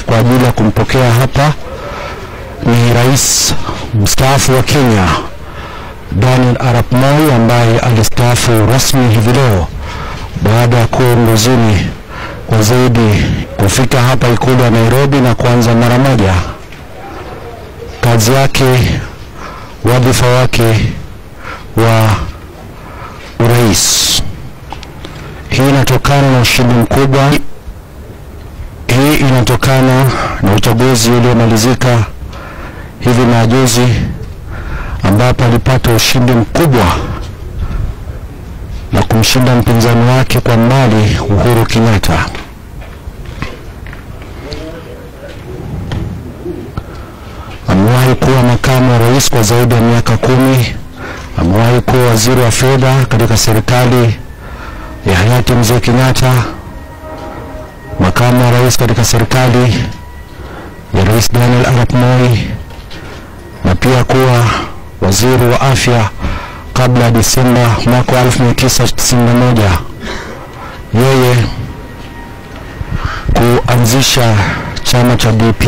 kwa ajili ya kumpokea hapa ni Rais mstaafu wa Kenya Daniel Arap Moi, ambaye alistaafu rasmi hivi leo baada ya kuwa uongozini kwa zaidi kufika hapa Ikulu ya Nairobi na kuanza mara moja kazi yake, wadhifa wake wa urais. Hii inatokana na ushindi mkubwa. Hii inatokana na uchaguzi uliomalizika hivi majuzi ambapo alipata ushindi mkubwa na kumshinda mpinzani wake kwa mbali Uhuru Kenyatta. Amewahi kuwa makamu wa rais kwa zaidi ya miaka 10. Amewahi kuwa waziri wa fedha katika serikali ya hayati Mzee Kenyatta, makamu wa rais katika serikali ya Rais Daniel Arap Moi, na pia kuwa waziri wa afya kabla ya Disemba mwaka 1991 yeye kuanzisha chama cha DP.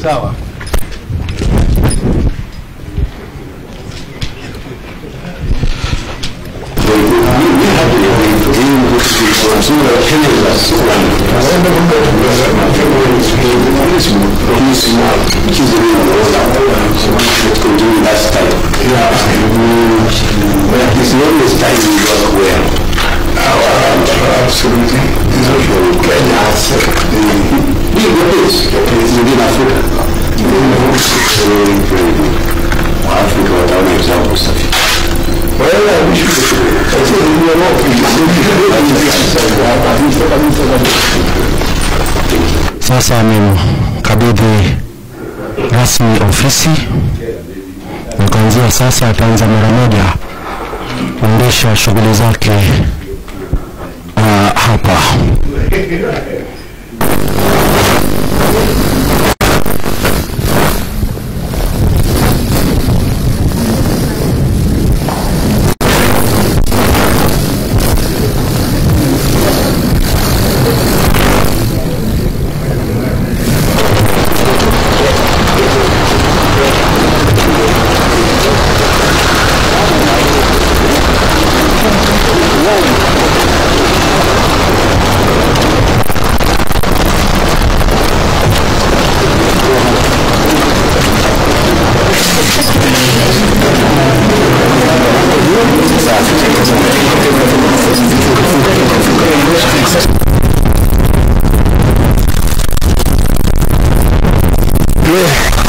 Sawa. Sasa amemkabidhi rasmi ofisi na kuanzia sasa ataanza mara moja kuendesha shughuli zake hapa. Yeah.